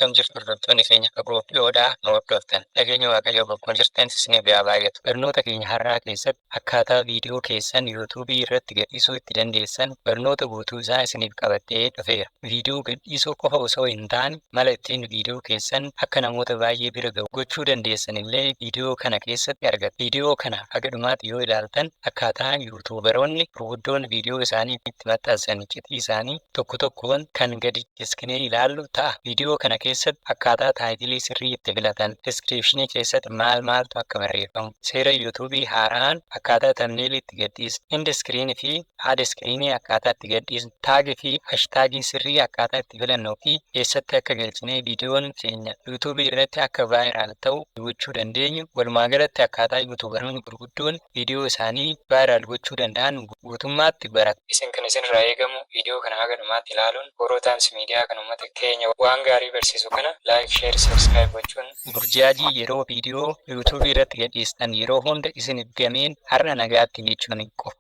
Akkam jirtu, hordoftoonni keenya fagoof dhiyoodhaa nu hordoftan? Nageenya Waaqayyoo bakkuma jirtan isiniif haa baay'atu. Barnoota keenya har'aa keessatti akkaataa viidiyoo keessan YouTubeii irratti gadhiisuu itti dandeessan barnoota guutuu isaa isiniif qabadhee dhufeera. Viidiyoo gadhiisuu qofa osoo hin taane, mala ittiin viidiyoo keessan akka namoota baay'ee bira ga'u gochuu dandeessan illee viidiyoo kana keessatti argattu. Viidiyoo kana haga dhumaatti yoo ilaaltan, akkaataa YouTuberoonni gurguddoon viidiyoo isaanii itti maxxansan iccitii isaanii tokko tokkoon kan gadi jiskinee ilaallu ta'a. Viidiyoo kana keessatti akkaataa titleii sirrii itti filatan, descriptionii keessatti maal maaltu akka barreeffamu, seera YouTubeii haaraan akkaataa thumbnailii itti gadhiisnu, end screenii fi add screenii akkaataa itti gadhiisnu, tagii fi hashtagii sirrii akkaataa itti filannuu fi eessatti akka galchinee viidiyoon keenya YouTubeii irratti akka viral ta'u gochuu dandeenyu, walumaa galatti akkaataa YouTuberoonni gurguddoon viidiyoo isaanii viral gochuu danda'an guutummaatti baratu. Isin kan isinirraa eegamu viidiyoo kana haga dhumaatti ilaaluun Boroo Times Miidiyaa kan uummata keenya waan gaarii barsiisu kana like, share, subscribe gochuun burjaajii yeroo viidiyoo YouTubeii irratti gadhiistan yeroo hunda isiniif gameen har'a nagaatti jechuun qofa.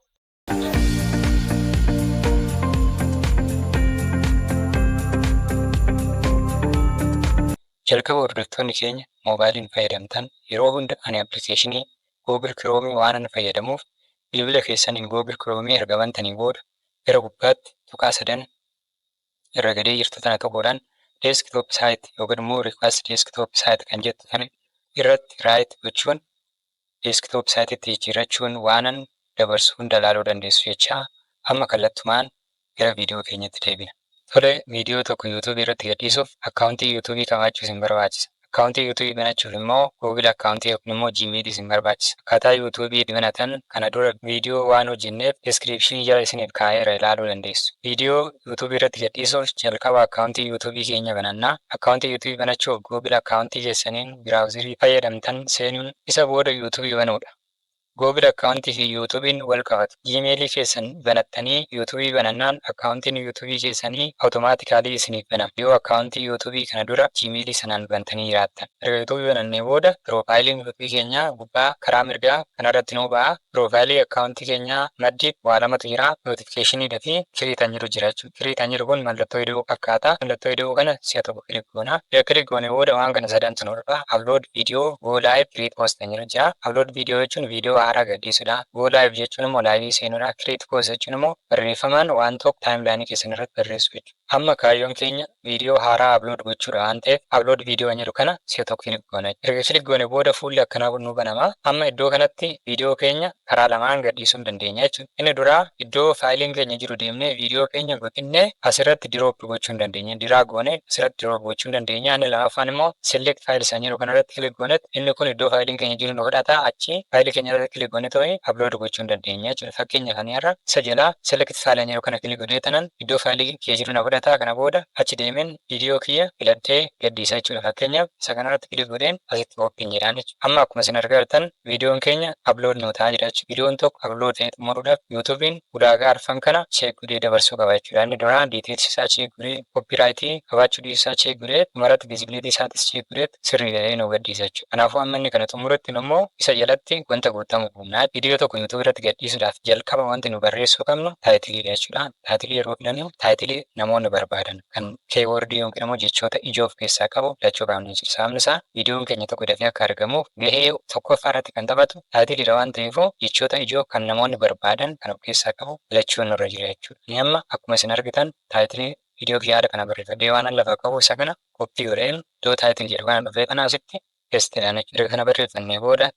Jalqaba, hordoftoonni keenya moobaayiliin fayyadamtan, yeroo hunda ani applicationii Google Chrome waan an fayyadamuuf, bilbila keessaniin Google Chrome erga bantanii booda gara gubbaatti tuqaa sadan irra gadee jirtu tana tuquudhaan desktop site yookiin immoo request desktop site kan jettu tana irratti right gochuun desktop sitetti jijjiirrachuun waanan dabarsu hunda ilaaluu dandeessu jechaa, amma kallattumaan gara viidiyoo keenyatti deebina. Tole, viidiyoo tokko YouTubeii irratti gadhiisuuf accountii YouTubeii qabaachuu isin barbaachisa. Accountii YouTubeii banachuuf immoo Google accountii yookiin immoo Gmailii isin barbaachisa. Akkaataa YouTubeii itti banatan kana dura viidiyoo waan hojjenneef descriptionii jala isiniif kaa'eera, ilaaluu dandeessu. Viidiyoo YouTubeii irratti gadhiisuuf jalqaba accountii YouTubeii keenya banannaa. Accountii YouTubeii banachuuf Google accountii keessaniin browserii fayyadamtan seenuun isa booda YouTubeii banuudha. Google accountii fi YouTubeiin wal qabatu. Gmailii keessan banattanii YouTubeii banannaan accountiin YouTubeii keessanii automatically isiniif banama, yoo accountii YouTubeii kana dura Gmailii sanaan bantanii jiraattan. Erga YouTubeii banannee booda profileiin YouTubeii keenyaa gubbaa karaa mirgaa kanarratti nuu ba'a. Profileii accountii keenyaa maddi waa lamatu jira. Notificationiidha fi create kan jedhu jira jechuudha. Create kan jedhu kun mallattoo ida'uu fakkaata. Mallattoo ida'uu kana si'a tokko click goona. Erga click goone booda waan kana sadantu nu dhufa. Upload video, go live, create post kan jedhu jira. Upload video jechuun viidiyoo haaraa gadhiisuudha. Go live jechuun immoo liveii seenuudha. Create post jechuun immoo barreeffamaan waan tokko timelineii keessan irratti barreessuu jechuudha. Amma kaayyoon keenya viidiyoo haaraa upload gochuudha waan ta'eef, upload video kan jedhu kana si'a tokko click goona. Erga click goone booda fuulli akkanaa kun nu banama. Amma iddoo kanatti viidiyoo keenya karaa lamaan gadhiisuu hin dandeenya jechuudha. Inni duraa iddoo fileiin keenya jiru deemnee viidiyoo keenya godhinnee asirratti drop gochuu hin dandeenya. Drag goone asirratti drop gochuu hin dandeenya. Inni lammaffaan immoo select file isaan jedhu kanarratti click goonetti inni kun iddoo fileiin keenya jiru nu fudhata, achi fileii keenya irratti click goone ta'ee upload gochuu hin dandeenya jechuudha. Fakkeenya kan irra isa jalaa select file jedhu kana click godhee tanan iddoo fileii kiyya jiru na fudhata. Kana booda achi deemeen viidiyoo kiyya filadhee gadhiisa jechuudha. Fakkeenyaaf, isa kanarratti click godheen asitti open jedhaan jechuudha. Amma akkuma isin argaa jirtan viidiyoon keenya upload nu ta'aa jira jechuudha. Viidiyoon tokko upload ta'ee xumuruudhaaf YouTubeiin ulaagaa arfan kana check godhee dabarsuu qaba jechuudha. Inni duraa details isaa check godhee, copyrightii qabaachuu dhiisuu isaa check godhee, dhumarratti visibility isaatis check godhee sirrii ta'ee nu gadhiisa jechuudha. Kanaafuu amma inni kana xumurutti immoo isa jalatti wanta guutamu qabna. Viidiyoo tokko YouTube irratti gadhiisuudhaaf jalqaba wanti nu barreessuu qabnu titleiidha jechuudha. Titleii yeroo filannu titleii namoonni barbaadan kan keywordii yookiin immoo jechoota ijoo of keessaa qabu filachuu qabna jechuudha. Sababni isaa viidiyoon keenya tokko dafee akka argamuuf gahee tokkoffaa irratti kan taphatu titleiidha waan ta'eef, jechoota ijoo kan namoonni barbaadan kan of keessaa qabu filachuun nurra jira jechuudha. Inni amma akkuma isin argitan titleii viidiyoo yaada kana barreeffadhee waan lafa qabu isa kana copy godheen iddoo title jedhu kana dhufee kana asitti paste jedhaan jechuudha. Erga kana barreeffannee booda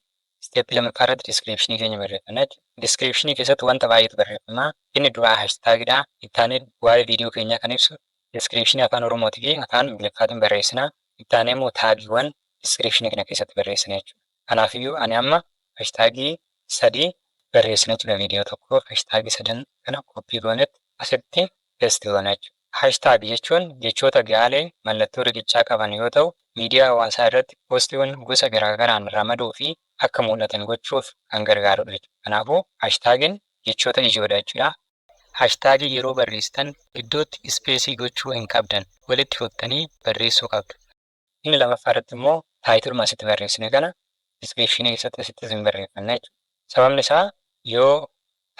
stepii lammaffaa irratti descriptionii keenya barreeffanna jechuudha. Descriptionii keessatti wanta baay'eetu barreeffama. Inni duraa hashtagidha. Itti waa'ee viidiyoo keenyaa kan ibsu descriptionii afaan Oromootii fi afaan Ingiliffaatiin barreessina. Itti aanee immoo tagiiwwan descriptionii kana keessatti barreessina jechuudha. Kanaafiyyuu ani amma hashtagii sadii barreessina jechuudha viidiyoo tokkoof. Hashtagii sadan kana copy goonetti asitti paste goona jechuudha. Hashtag jechuun jechoota gaalee mallattoo riqichaa qaban yoo ta'u, miidiyaa hawaasaa irratti postiiwwan gosa garaa garaan ramaduu fi akka mul'atan gochuuf kan gargaarudha jechuudha. Kanaafuu hashtagiin jechoota ijoodha jechuudha. Hashtagii yeroo barreessitan iddootti spaceii gochuu hin qabdan. Walitti futtanii barreessuu qabdu. Inni lammaffaa irratti immoo titleuma asitti barreessine kana descriptionii keessatti asittis hin barreeffanna jechuudha. Sababni isaa yoo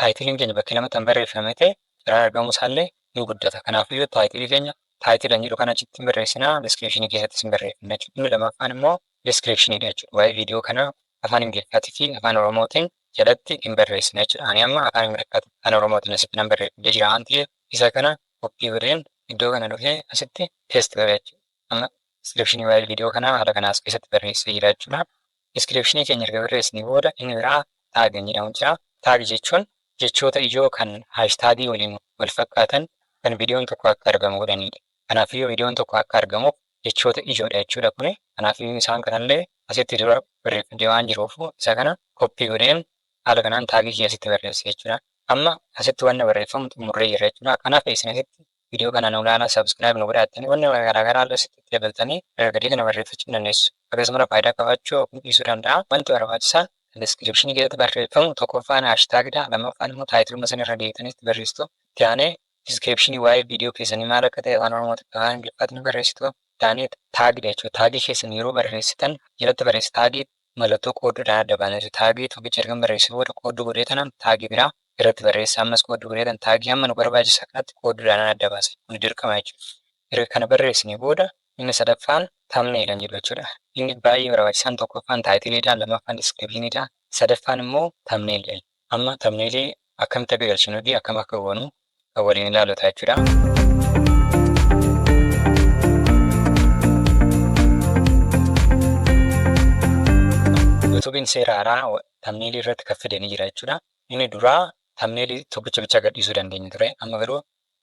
titleiin keenya bakka lamatti kan barreeffame ta'e, carraan argamuu isaallee ni guddata. Kanaafiyyuu titleii keenya Title kan jedhu kana achitti hin barreessinaa, descriptionii keessattis hin barreeffanna jechuudha. Inni lammaffaan immoo descriptioniidha jechuudha. Waa'ee viidiyoo kanaa afaan Ingiliffaatii fi afaan Oromootiin jalatti hin barreessina jechuudha. Ani amma afaan Ingiliffaatii afaan Oromootiin asitti nan barreeffadhee jira waan ta'eef, isa kana copy godheen iddoo kana dhufee asitti paste godha jechuudha. Amma descriptionii waa'ee viidiyoo kanaa haala kanaa as keessatti barreessee jira jechuudha. Descriptionii keenya erga barreessinee booda, inni biraa tag kan jedhamu jira. Tag jechuun jechoota ijoo kan hashtagii waliin wal fakkaatan kan viidiyoon tokko akka argamu godhanidha. Kanaafiyyuu viidiyoon tokko akka argamuuf jechoota ijoodha jechuudha kuni. Kanaafiyyuu isaan kanallee asitti dura barreeffadhee waan jiruuf, isa kana copy godheen haala kanaan tagii kiyya asitti barreesse jechuudha. Amma asitti wanna barreeffamu xumurree jirra jechuudha. Kanaaf isin asitti viidiyoo kana nu ilaalaa, subscribe nu godhattanii, wanna garaagaraa illee asitti dabaltanii gadii kana barreeffachuu dandeessu. Akkasuma faayidaa qabaachuu yookiin dhiisuu danda'a. Wanti barbaachisaan descriptionii keessatti barreeffamu tokkoffaan hashtagidha. Lammaffaan immoo titleuma sana irra deebitanii itti barreessitu. Itti aanee descriptionii waa'ee viidiyoo keessanii maal akka ta'e afaan Oromootiin, afaan Ingiliffaatiin barreessitu. Itti aanee tagidha jechuudha. Tagii keessan yeroo barreessitan jalatti barreessi tagii mallattoo qoodduudhaan adda baana jechuudha. Tagii tokkicha erga barreessee booda qoodduu godhee tanaan tagii biraa irratti barreessa. Ammas qoodduu godhee tan tagii hamma nu barbaachisa kanatti qoodduudhaan adda baasa. Kun dirqama jechuudha. Erga kana barreessinee booda, inni sadaffaan thumbnail kan jedhu jechuudha. Inni baay'ee barbaachisaan tokkoffaan titleiidha, lammaffaan descriptioniidha, sadaffaan immoo thumbnailidha. Amma thumbnailii akkamitti akka galchinuu fi akkam akka goonu kan waliin ilaallu ta'a jechuudha. YouTubeiin seera haaraa thumbnailii irratti kan fide ni jira jechuudha. Inni duraa thumbnailii tokkicha bicha gadhiisuu dandeenya ture. Amma garuu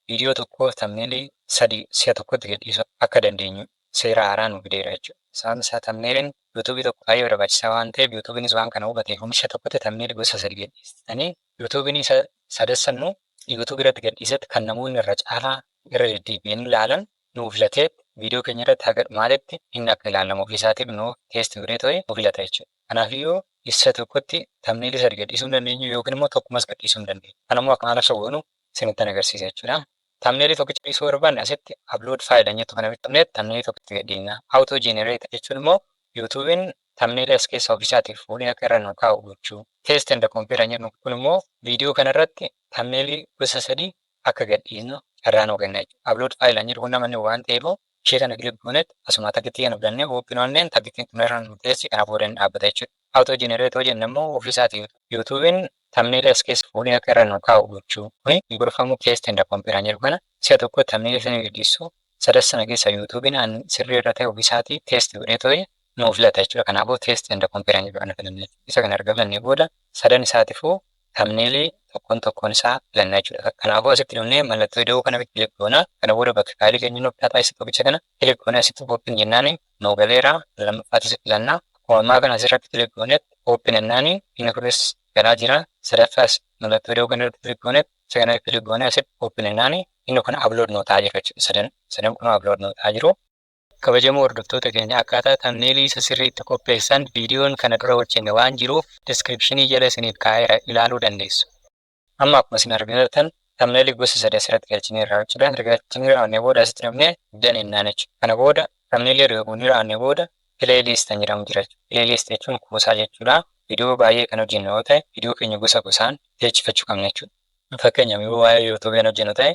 viidiyoo tokko thumbnailii sadi si'a tokkotti gadhiisuu akka dandeenyu seera haaraa nu fideera jechuudha. Sababni isaa thumbnailiin YouTubeii tokko baay'ee barbaachisaa waan ta'eef, YouTubeiinis waan kana hubateef, oomisha tokkotti thumbnailii gosa sadi gadhiistanii, YouTubeiin isa sadassannu YouTubeii irratti gadhiisetti kan namoonni irra caalaa irra deddeebi'anii ilaalan nuuf filatee, viidiyoo keenya irratti haga dhumaatitti inni akka ilaalamu ofiisaatiif nuuf test godhee ta'e nu filata jechuudha. Kanaafiyyuu isa tokkotti thumbnailii sadi gadhiisuu hin dandeenyu yookiin immoo tokkumas gadhiisuu hin dandeenyu. Kanammoo akka maal akka goonu isinittan agarsiisa jechuudha. Thumbnailii tokkicha dhiisuu barbaanne, asitti upload file kan jettu kana bittamnee thumbnailii tokkitti gadhiisna. Auto generate jechuun immoo YouTubeiin thumbnailii as keessa ofiisaatiif fuudhee akka irra nu kaa'u gochuu. Test and compare kan jennu kun immoo viidiyoo kanarratti thumbnailii gosa sadii akka gadhiisnu carraa nuu kenna jechuudha. Upload file kan jedhu kun namanni waan ta'eef, ishee kana click goonetti asuma takkittii kana fudhannee open onneen takkittiin kun irra nu teessi, kana booda hin dhaabbata jechuudha. Auto generate hoo jenne immoo ofiisaatii YouTubeiin thumbnailii as keessa fuudhee akka irra nu kaa'u gochuu. Kuni hin gorfamu. Test and compare kan jedhu kana si'a tokko thumbnailii sana gadhiisu sadassana keessa YouTubeiin an sirrii irra ta'e ofiisaatii test godhee ta'e nuu filata jechuudha. Kanaafuu test and compare kan jedhu kana filanna. Isa kana erga filannee booda, sadan isaatiifuu thumbnailii tokkoon tokkoon isaa filanna jechuudha. Kanaafuu asitti dhufnee mallattoo ida'uu kana click goona. Kana booda bakka fileii keenya nuuf daataa isa tokkicha kana click goona, asitti open jennaani nuu galeera. Lammaffaatis filannaa. Akkuma ammaa kana asirratti click goonetti open jennaani inni kunis galaa jira. Sadaffaas mallattoo ida'uu kana irratti click goonetti isa kana click goonee asitti open jennaani inni kun upload nuu ta'aa jira jechuudha. Sadan sadan kun upload nuu ta'aa jiru. Kabajamoo hordoftoota keenya, akkaataa thumbnailii isa sirriitti qopheessan viidiyoon kana dura hojjenne waan jiruuf descriptionii jala isiniif kaa'eera, ilaaluu dandeessu. Amma akkuma isin argitan thumbnailii gosa sadii asirratti galchineerra jechuudha. Erga galchinee raawwannee booda asitti dhufnee done jennaan jechuudha. Kana booda thumbnailii erga guunnee raawwannee booda playlist kan jedhamu jira jechuudha. Playlist jechuun kuusaa jechuudha. Viidiyoo baay'ee kan hojjennu yoo ta'e, viidiyoo keenya gosa gosaan teechifachuu qabna jechuudha. Fakkeenyaaf yoo waa'ee YouTubeii kan hojjennu ta'e,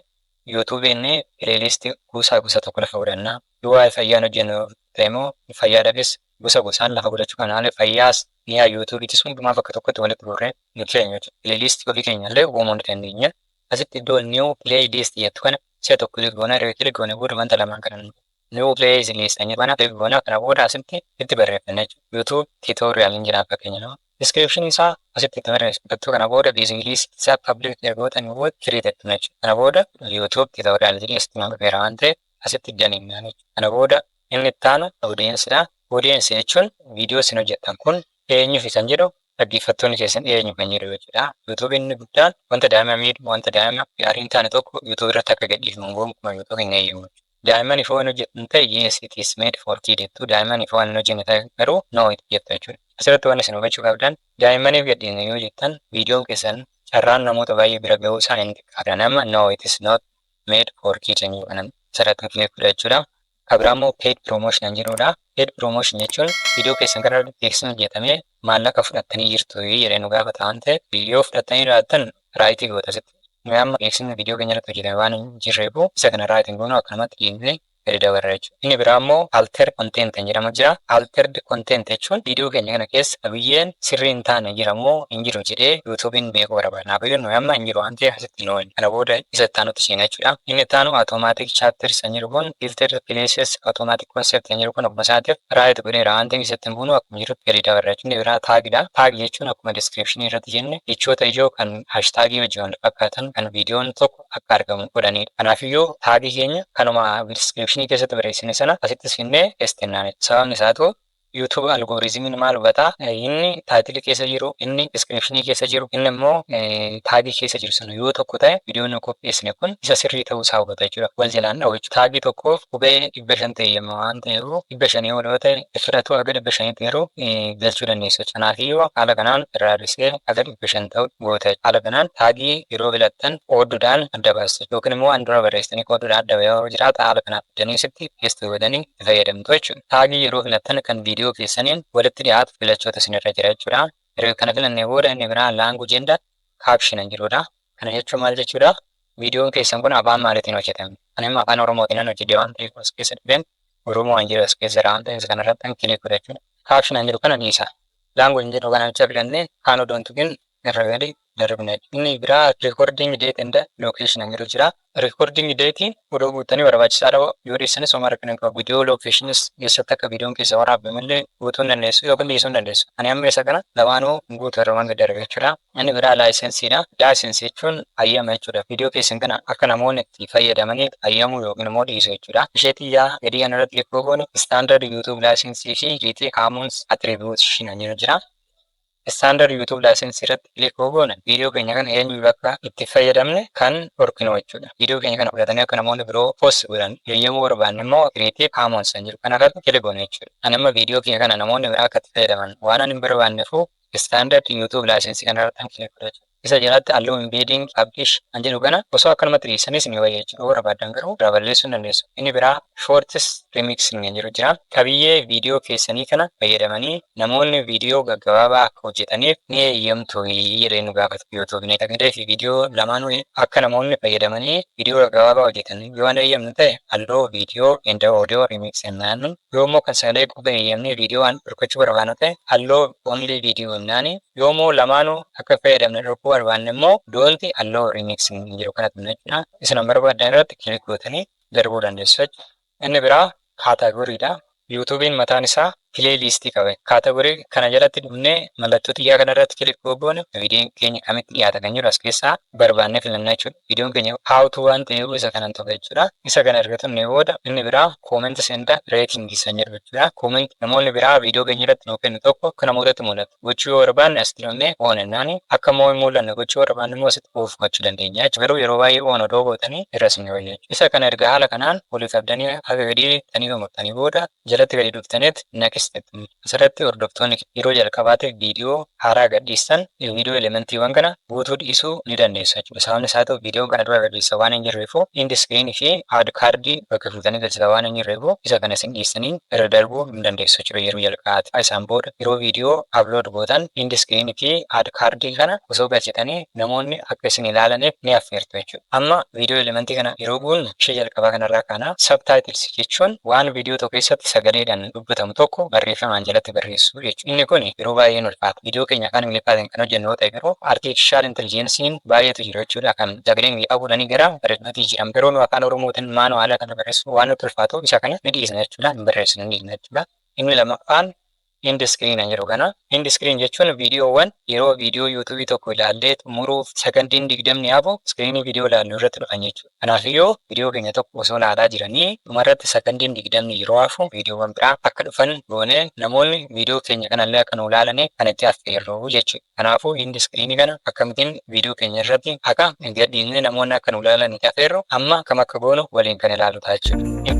YouTubeiin playlistii kuusaa gosa tokko lafa godhanna. Yoo waa'ee fayyaa hojjennu ta'e immoo, fayyaadhaafis gosa gosaan lafa godhachuu qabna. Maaliif fayyaas mi'a YouTubeiitis hundumaa bakka tokkotti walitti guurree nu keenya jechuudha. Playlistii ofii keenya illee uumuu ni dandeenya. Asitti iddoo new playlist jettu kana si'a tokko click goona. Erga click goone booda wanta lamaan kana new playlist jedhu kana click goona. Kana booda asitti itti barreeffanna jechuudha. YouTube tutorial hin jira fakkeenya nama. Description isaa asitti itti barreeffattu. Kana booda list isaa public ergootanii booda create jettu jechuudha. Kana booda YouTube tutorial jedhee asitti nama dhufeera waan ta'eef, asitti done jennaan jechuudha. Kana booda inni itti aanu audience dha. Audience jechuun viidiyoo isin hojjettan kun eenyuuf kan jedhu, dhaggeeffattoonni keessan eenyu kan jedhu jechuudha. YouTubeiin inni guddaan wanta daa'ima miidhu, wanta daa'ima gaarii hin taane tokko YouTube irratti akka gadhiifamu gonkumaa YouTube hin eeyyamu. Daa'imman ifoo hin hojjettan ta'e, yes, it is made for kids jettu. Daa'imman ifoo hin hojjenne ta'e garuu no jettu jechuudha. Asirratti wanti isin hubachuu qabdan, daa'immaniif gadhiisne yoo jettan, viidiyoon keessan carraan namoota baay'ee bira ga'uu isaa hin xiqqaata. Nama no, it is not made for kids kan jedhu kana asirratti click godha jechuudha. Kan biraa immoo paid promotion kan jedhudha. Paid promotion jechuun viidiyoo keessan kana irratti beeksisni hojjetamee maallaqa fudhattanii jirtu jedhee nu gaafata waan ta'eef, yoo fudhattanii jiraattan rightii goota asitti. Nuyi amma beeksisni viidiyoo keenya irratti hojjetame waan hin jirreefu isa kana right hin goonu, akkanumatti dhiifnee gadi dabarra jechuudha. Inni biraa immoo alter content kan jedhamu jira. Altered content jechuun viidiyoo keenya kana keessa qabiyyeen sirrii hin taane jira moo hin jiru jedhee YouTube'n beekuu barbaada. Kanaafuu nuyi amma hin jiru waan ta'eef asitti no jenna. Kana booda isa itti aanutti ceena jechuudha. Inni itti aanu automatic chapters kan jedhu kun, filter places automatic concept kan jedhu kun akkuma isaatiif right godheera waan ta'eef isatti hin buunu, akkuma jirutti gadi dabarra jechuudha. Inni biraa tagidha. Tag jechuun akkuma description irratti jenne jechoota ijoo kan hashtagii wajjin wal fakkaatan kan viidiyoon tokko akka argamu godhanidha. Kanaafiyyuu tagii keenya kanuma description keessatti barreessine sana asitti finnee paste jennaan. Sababni isaatu YouTube algorithmiin maal hubataa? Inni title keessa jiru, inni description keessa jiru, inni immoo tagii keessa jiru sana yoo tokko ta'e viidiyoon nu qopheessine kun isa sirrii ta'uu isaa hubata jechuudha. Wal jalaan dha'u jechuudha. Tagii tokkoof qubee 500 ta'e yemmuu waan ta'eef 500 ol yoo ta'e fudhatu, haga 500tti garuu galchuu dandeessu. Kanaafiyyuu haala kanaan irraa hir'isee haga 500 ta'u goota. Haala kanaan tagii yeroo filattan qoodduudhaan adda baastu. Yookiin immoo waan dura barreessitanii qoodduudhaan adda yoo jiraata haala kanaan fiddanii sitti paste godhanii itti fayyadamtu jechuudha. Tagii yeroo filattan kan viidiyoo keessaniin walitti dhiyaatu filachoota isinirra jira jechuudha. Erga kana filannee booda inni biraa language and caption jedhudha. Kana jechuun maal jechuudha? Viidiyoon keessan kun afaan maaliitiin hojjetame? Ani immoo afaan Oromootiin nan hojjedhe waan ta'eef as keessa dhufeen Oromoo waan jedhu as keessa jira waan ta'eef kanarratti click godha jechuudha. Caption jedhu kana dhiisa. Language jedhu kana jecha filannee kaan odoon tuqin irra gadi darbina. Inni biraa recording date and location jedhu jira. Recording date odoo guuttanii barbaachisaadha, yoo dhiisanis homaa rakkina hin qabu. Video locationis eessatti akka viidiyoon keessa waraabame illee guutuu hin dandeessu yookiin dhiisuu hin dandeessu. Ani amma isa kana lamaanuu guutuu irra waan gadi darbe jechuudha. Inni biraa licenseiidha. License jechuun hayyama jechuudha. Viidiyoo keessan kana akka namoonni itti fayyadamaniif hayyamuu yookiin immoo dhiisuu jechuudha. Ishee xiyyaa gadii kanarratti click goonu standard YouTube license fi Creative Commons attribution jedhu jira. Standard YouTube license irratti click goone viidiyoo keenya kana eenyu bakka itti fayyadamne kan dhorkinu jechuudha. Viidiyoo keenya kana fudhatanii akka namoonni biroo post godhan eeyyamuu barbaanne immoo Creative Commons kan jedhu kanarratti click goone jechuudha. Ani amma viidiyoo keenya kana namoonni biraa akka itti fayyadaman waan ani hin barbaannefu standard YouTube license kanarratti click godha jechuudha. Isa jalatti allow embedding publish kan jedhu kana osoo akkanumatti dhiyeessanis ni wayya jechuudha. Yoo barbaadan garuu irraa balleessuu hin dandeessu. Inni biraa shorts remix kan jedhu jira. Qabiyyee viidiyoo keessanii kana fayyadamanii namoonni viidiyoo gaggabaabaa akka hojjetaniif ni eeyyamtu jedhee nu gaafata YouTube. Sagalee fi viidiyoo lamaanuu akka namoonni fayyadamanii viidiyoo gaggabaabaa hojjetan yoo hin eeyyamnu ta'e allow video and audio remix jennaan. Yoo immoo kan sagalee qofa eeyyamnee viidiyoo waan dhorkachuu barbaannu ta'e allow only video jennaan. Yoo immoo lamaanuu akka fayyadamne dhorkuu barbaanne immoo don't allow remix jedhu kanatti jechuudha. Isin barbaadan irratti click gootanii darbuu dandeessu jechuudha. Inni biraa categorydha. YouTubeiin mataan isaa playlistii qaba. Category kana jalatti dhufnee mallattoo xiyyaa kana irratti click goone viidiyoon keenya kamitti dhiyaata kan jiru as keessaa barbaannee filanna jechuudha. Viidiyoon keenya how to waan ta'eef isa kanan ta'u jechuudha. Isa kana erga tuqnee booda inni biraa comments and ratings kan jedhu jechuudha. Comment namoonni biraa viidiyoo keenya irratti nuu kennu tokko akka namootatti mul'atu gochuu yoo barbaanne asitti dhufnee on jennaan, akka immoo hin mul'anne gochuu yoo barbaanne immoo asitti off gochuu dandeenya jechuudha. Garuu yeroo baay'ee on odoo gootanii irra isin wayya jechuudha. Isa kana erga haala kanaan waliif qabdanii haga gadii tanii xumurtanii booda jalatti gadi dhuftaniit next jettu. Asirratti hordoftoonni yeroo jalqabaatiif viidiyoo haaraa gadhiistan viidiyoo elementiiwwan kana guutuu dhiisuu ni dandeessu jechuudha. Sababni isaa ta'u viidiyoo kana dura gadhiisa waan hin jirreefu end screen fi add card bakka fuutanii galchitan waan hin jirreefu isa kana isin dhiistanii irra darbuu hin dandeessu jechuudha yeroo jalqabaati. Isaan booda yeroo viidiyoo upload gootan end screen fi add card kana osoo galchitanii namoonni akka isin ilaalaniif ni affeertu jechuudha. Amma viidiyoo elementii kana yeroo guunnu ishee jalqabaa kanarraa kana subtitles jechuun waan viidiyoo tokko keessatti sagaleedhaan dubbatamu tokko barreeffamaan jalatti barreessuu jechuudha. Inni kun yeroo baay'ee nu ulfaata. Viidiyoo keenya afaan Ingiliffaatiin kan hojjennu yoo ta'e garuu artificial intelligence'n baay'eetu jira jechuudha. Kan sagalee Ingiliffaa fuudhanii gara barreeffamaatti jijjiiran. Garuu nu afaan Oromootiin manual kana barreessu waan nutti ulfaatu isa kana ni dhiisna jechuudha. Hin barreessinu, ni dhiisna jechuudha. Inni lammaffaan end screen jedhu kana. End screen jechuun viidiyoowwan yeroo viidiyoo YouTubeii tokko ilaallee xumuruuf sakandiin 20 hafu screenii viidiyoo ilaallu irratti dhufan jechuudha. Kanaafiyyuu viidiyoo keenya tokko osoo ilaalaa jiranii dhumarratti sakandiin 20 yeroo hafu viidiyoowwan biraa akka dhufan goonee namoonni viidiyoo keenya kanallee akka nu ilaalaniif kan itti affeerru jechuudha. Kanaafuu end screenii kana akkamittiin viidiyoo keenya irratti akka gadhiisnee namoonni akka nu ilaalan itti affeerru amma kam akka goonu waliin kan ilaalu ta'a jechuudha.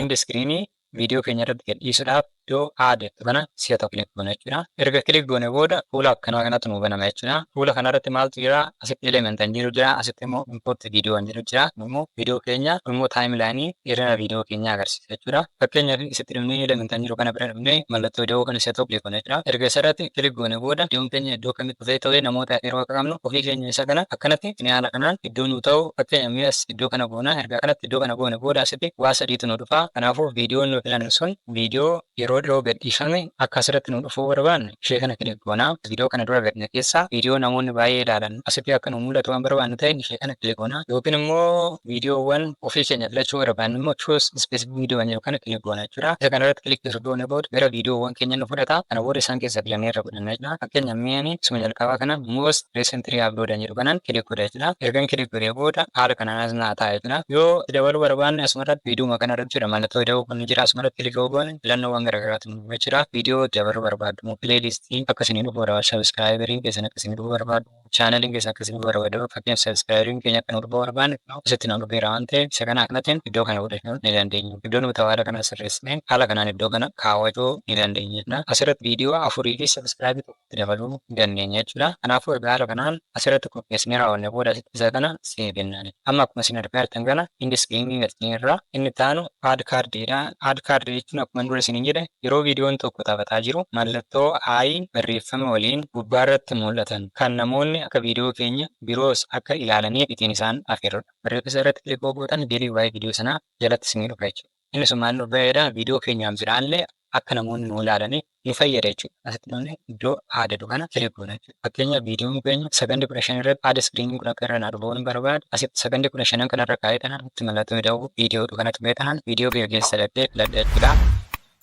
End screenii viidiyoo keenya irratti gadhiisuudhaaf Iddoo add kana si'a tokko click goona jechuudha. Erga click goone booda fuula akkanaa kanatu nu banama jechuudha. Fuula kanarratti maaltu jira? Asitti element kan jedhu jira. Asitti immoo import video kan jedhu jira. Immoo viidiyoo keenya immoo timelineii dheerina viidiyoo keenyaa agarsiisa jechuudha. Fakkeenyaaf, isitti dhufnee element kan jiru kana bira dhufnee mallattoo viidiyoo kana si'a tokko click goona jechuudha. Erga isarratti click goone booda viidiyoon keenya iddoo kamitti dhufee ta'ee namoota yeroo akka qabnu ofii keenya isa kana akkanatti ni haala kanaan iddoo nu ta'u, fakkeenya mi'as iddoo kana goona. Erga kanatti iddoo kana goone booda asitti waa sadiitu nu dhufa. Kanaafuu viidiyoon nu filannu sun viidiyoo yeroo dhiyoo gadhiifame akka asirratti nu dhufuu barbaanne ishee kana click goona. Viidiyoo kana dura gadhiifne keessaa viidiyoo namoonni baay'ee ilaalan asitti akka nu mul'atu waan barbaannu ta'e ishee kana click goona. Yookiin immoo viidiyoowwan ofii keenya filachuu barbaannu immoo choose specific video kan jedhu kana click goona jechuudha. Isa kana irratti click yeroo goone booda gara viidiyoowwan keenya nu fudhata. Kana booda isaan keessa filannee irra godhanna jechuudha. Fakkeenya mi'ani isuma jalqabaa kana most recently uploaded jedhu kanaan click godha jechuudha. Ergan click godhee booda haala kanaan as naa ta'a jechuudha. Yoo dabaluu barbaanne asumarratti viidiyoo kana irratti jira, mallattoo ida'uu kun jira. Asumarratti click goone filannoowwan garaagaraatu nu jira. Viidiyoo dabaluu barbaaddu, playlistii akka isinii dhufu barbaadu, subscriberiin keessan akka isinii dhufu barbaadu, channeliin keessan akka isinii dhufu barbaadu, fakkeenyaaf subscriberiin keenya akka nu dhufu barbaanne asitti nu dhufeera waan ta'eef isa kana akkanattiin iddoo kana godhachuu ni dandeenya. Iddoo nuti haala kana sirreessine haala kanaan iddoo kana kaawwachuu ni dandeenya jechuudha. Asirratti viidiyoo afurii fi subscribeii tokkotti dabaluu ni dandeenya jechuudha. Kanaafuu erga haala kanaan asirratti qopheessinee raawwanne booda asitti isa kana save jennaan. Amma akkuma isin argaa jirtan kana end screenii galchineerra. Inni itti aanu add cardiidha. Add cardii jechuun akkuma dura isiniin jedhe yeroo viidiyoon tokko taphataa jiru mallattoo i barreeffama waliin gubbaarratti mul'atan kan namoonni akka viidiyoo keenya biroos akka ilaalaniif ittiin isaan afeerudha. Barreeffama irratti click gootan deebii waa'ee viidiyoo sanaa jalatti isinii dhufa jechuudha. Inni sun maal nu fayyada? Viidiyoo keenyaan biraallee akka namoonni nu ilaalaniif nu fayyada jechuudha. Asitti dhufnee iddoo add jedhu kana click goona jechuudha. Fakkeenyaaf, viidiyoon keenya sakandii 15 irratti add screenii kun akka irra naa dhufu barbaada. Asitti sakandii 15 kanarra kaa'ee tanaan itti mallattoo ida'uu viidiyoo kanatti tuqee tanaan viidiyoo kiyya keessa filadhee filadha jechuudha.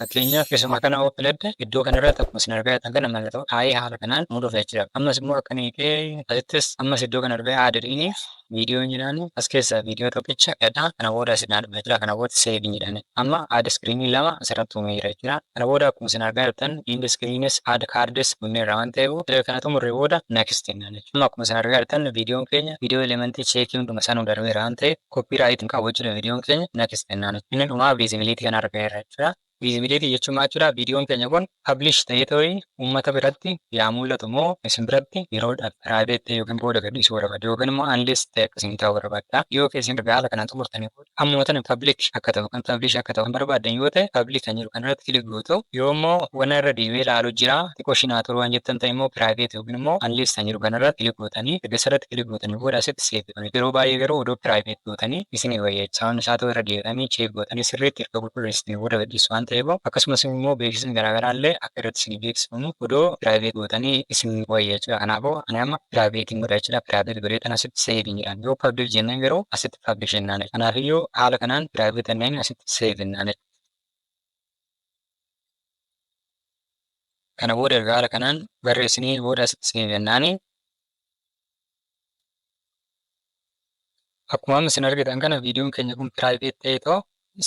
Fakkeenyaaf, isuma kana yoo filadhe iddoo kanarratti akkuma isin argaa jirtan kana mallattoo i haala kanaan nu dhufa jechuudha. Ammas immoo akka niitee asittis ammas iddoo kana dhufee add jedheenii viidiyoon jedhaani as keessaa viidiyoo tokkicha filadha. Kana booda asin naa dhufa jechuudha. Kana booda save jedhani. Amma add screenii lama asirratti uumee jira jechuudha. Kana booda akkuma isin argaa jirtan end screenis add cardis gunneerra waan ta'eef kana xumurree booda next jennaan jechuudha. Amma akkuma isin argaa jirtan viidiyoon keenya viidiyoo elementii checkii hunduma isaa nu darbeera waan ta'eef copyright hin qabu jechuudha, viidiyoon keenya next jennaan. Inni dhumaa visibility kana argaa jirra jechuudha. Visibility jechuun maal jechuudha? Viidiyoon keenya kun publish ta'ee ta'ee uummata biratti yaa mul'atu moo isin biratti yeroodhaaf private ta'e yookiin booda gadhiisuu barbaaddu yookiin immoo unlist ta'e akkasiin ta'uu barbaadda. Yoo keessan erga haala kanaan xumurtanii booda ammuma tana public akka ta'u kan publish akka ta'u kan barbaaddan yoo ta'e public kan jedhu kanarratti click gootu. Yoo immoo wana irra deebi'ee ilaalu jira, xiqqoo shinaa turu waan jettan ta'e immoo private yookiin immoo unlist kan jedhu kanarratti click gootanii erga isarratti click gootanii booda asitti save godhanii, yeroo baay'ee garuu odoo private gootanii isinii wayya. Sababni isaa ta'uu irra deebi'anii check gootanii sirriitti erga qulqulleessitanii booda gadhiisu waan ta'eef, akkasumas immoo beeksisni garaagaraa illee akka irratti isinii beeksifamu odoo private gootanii isin wayya jechuudha. Kanaafuu ani amma privateiin godha jechuudha. Private godhee tan asitti save jedhaan. Yoo public jennaan garuu asitti publish jennaan. Kanaafiyyuu haala kanaan private jennaan asitti save jennaan. Kana booda erga haala kanaan barreessinee booda asitti save jennaani. Akkuma amma isin argitan kana viidiyoon keenya kun private ta'ee too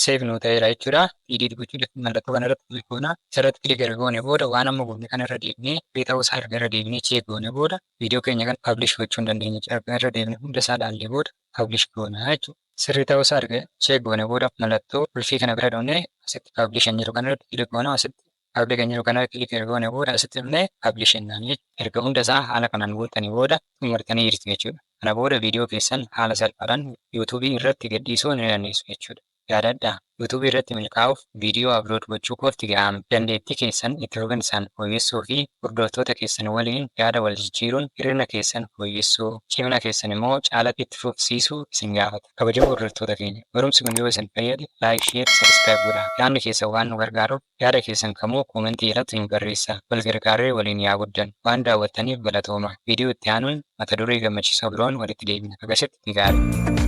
save nu ta'eera jechuudha. Edit gochuudhaaf mallattoo kana irratti click goona. Isarratti click erga goone booda waan amma goone kana irra deebinee ta'uu isaa erga irra deebinee check goone booda viidiyoo keenya kana publish gochuu hin dandeenya. Erga irra deebinee hunda isaa ilaallee booda publish goona jechuudha. Sirrii ta'uu isaa erga check goone booda mallattoo qulfii kana bira dhufnee asitti publish kan jedhu kana irratti click goona. Asitti publish kan jedhu kana click erga goone booda asitti dhufnee publish jennaan jechuudha. Erga hunda isaa haala kanaan gootanii booda xumurtanii jirtu jechuudha. Kana booda viidiyoo keessan haala salphaadhaan YouTubeii irratti gadhiisuu ni dandeessu jechuudha. Yaadadhaa, YouTubeii irratti milkaa'uuf viidiyoo upload gochuu qofti gahaa miti. Dandeettii keessan itti fufinsaan fooyyessuu fi hordoftoota keessan waliin yaada wal jijjiiruun hir'ina keessan fooyyessuu, cimina keessan immoo caalatti itti fufsiisuu isin gaafata. Kabajamoo hordoftoota keenya, barumsi kun yoo isin fayyade like, share, subscribe godhaa. Yaadni keessan waan nu gargaaruuf yaada keessan kamuu commentii jalatti nu barreessaa. Wal gargaarree waliin yaa guddannu. Waan daawwattaniif galatooma. Viidiyoo itti aanuun mata duree gammachiisoo biroon walitti deebina. Hagasitti gaarii.